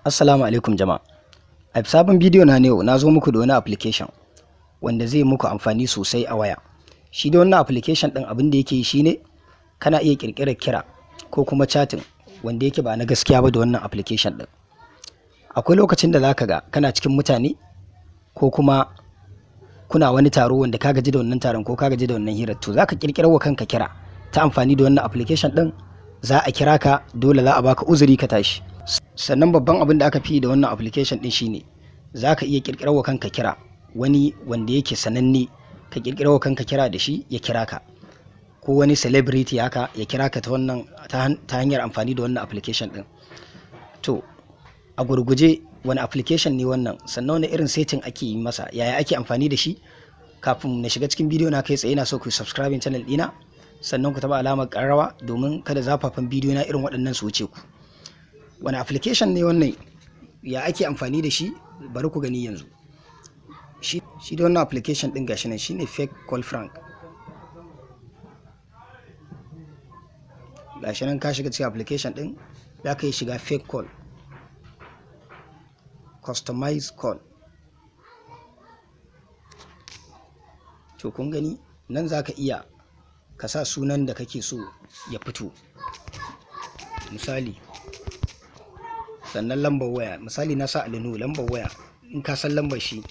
Assalamu alaikum jama'a. A sabon bidiyo na yau, na zo muku da wani application wanda zai muku amfani sosai a waya. Shi da wannan application ɗin, abin da yake yi shine kana iya ƙirƙirar kira ko kuma chatting wanda yake ba na gaskiya ba da wannan application ɗin. Akwai lokacin da zaka ga kana cikin mutane ko kuma kuna wani taro wanda ka gaji da wannan taron ko ka gaji da wannan hirar, to zaka ƙirƙirar wa kanka kira ta amfani da wannan application ɗin. Za a kira ka, dole za a baka uzuri ka tashi. Sannan babban abin da aka fi da wannan application din shine za ka iya kirkirar wa kanka kira, wani wanda yake sananne ka kirkirar wa kanka kira da shi ya kira ka, ko wani celebrity haka ya kira ka ta wannan ta hanyar amfani da wannan application din. To, a gurguje, wani application ne wannan? Sannan wani irin setting ake yi masa? Yaya ake amfani da shi? Kafin na shiga cikin bidiyo na kai tsaye, na so ku subscribe channel dina, sannan ku taba alamar karrawa domin kada zafafan bidiyo na irin waɗannan su wuce ku. Wani application ne wannan? Ya ake amfani da shi? Bari ku gani yanzu. Shi da wannan application din, gashi nan, shine Fake Call Prank. Gashi nan, ka shiga cikin application din, za ka yi shiga fake call, customize call. To, kun gani nan, za ka iya ka sa sunan da kake so ya fito, misali, sannan lambar waya. Misali, na sa Alinu. Lambar waya, in ka san lambar shi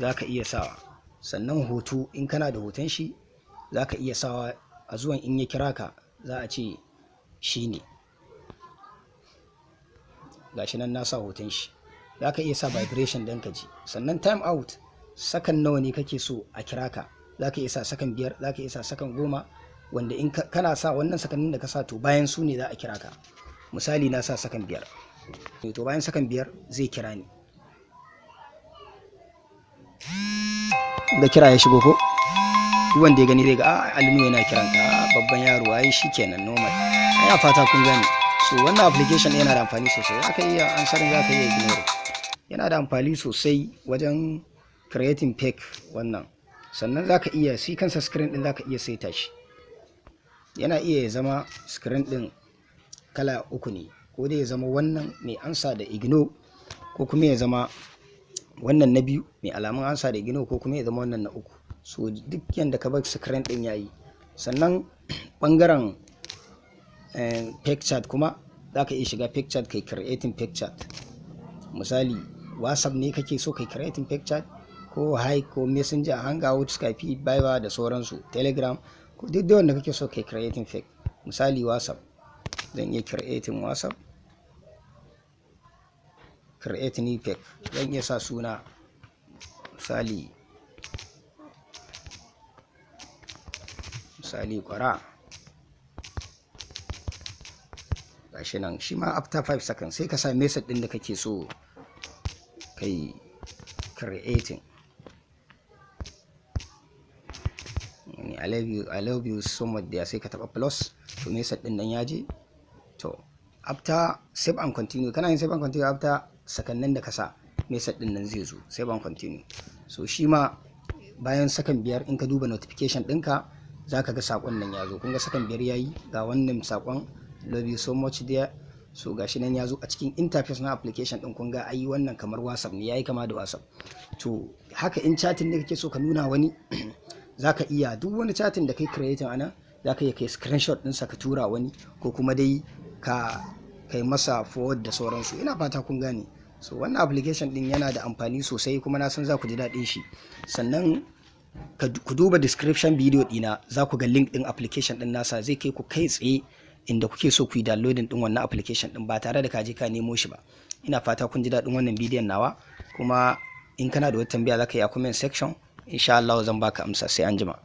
za ka iya sawa. Sannan hoto, in kana da hoton shi za ka iya sawa. A zuwan in ya kira ka, za a ce shi ne. Gashi nan na sa hoton shi. Za ka iya sa vibration don ka ji. Sannan time out, sakan nawa ne kake so a kira ka? Za ka iya sa sakan 5, za ka iya sa sakan 10, wanda in kana sa wannan sakannin da ka sa, to bayan su ne za a kira ka. Misali, na sa sakan 5, to bayan sakan 5 zai kira ni. Ga kira ya shigo ko? Duk wanda ya gani zai ga a Alinu yana kiran ka, babban yaro. Ai shikenan, normal. Ina fata kun gane. So wannan application yana da amfani sosai. Zaka iya answering, zaka iya ignore. Yana da amfani sosai wajen creating fake wannan. Sannan zaka iya shi kansa screen din, zaka iya saita shi. Yana iya ya zama screen din kala uku ne, ko dai ya zama wannan mai ansa da ignore, ko kuma ya zama wannan na biyu mai alamun ansa da ignore, ko kuma ya zama wannan na uku. So duk yanda ka bar screen din yayi. Sannan bangaren fake chat kuma, za ka iya shiga fake chat, kai creating fake chat. Misali, WhatsApp ne kake so kai creating fake chat, ko Hike, ko Messenger, Hangout, Skype, Viber da sauransu, Telegram, ko duk da wanda kake so kai creating fake. Misali, WhatsApp, zan iya creating WhatsApp, create new fake. Zan iya sa suna, misali kwara. Gashi nan shi ma, after 5 seconds sai ka sa message din da kake so kai creating. I love you, I love you so much there. Sai ka taba plus, to message din nan ya je. To, after save and continue, kana yin save and continue, after sakannin da ka sa message din nan zai zo. Save and continue. So shi ma bayan sakan 5, in ka duba notification ɗinka, za ka ga sakon nan ya zo. Kun ga sakan 5 yayi, ga wannan sakon "Love you so much there". So gashi nan ya zo a cikin interface na application din. Kun ga ai wannan kamar WhatsApp ne, yayi kama da WhatsApp. To, haka in chatting ne kake so ka nuna wani, zaka iya duk wani chatting da kai creating ana, zaka iya kai screenshot ɗinsa ka tura wani, ko kuma dai ka kai masa forward da sauransu. Ina fata kun gane. So wannan application din yana da amfani sosai, kuma na san za ku ji daɗin shi. Sannan ku duba description video dina, za ku ga link din application din nasa, zai kai ku kai tsaye inda kuke so ku yi downloading din wannan application din ba tare da ka je ka nemo shi ba. Ina fata kun ji daɗin wannan bidiyon nawa, kuma in kana da wata tambaya, za ka yi a comment section. Insha Allah zan baka amsa. Sai anjima.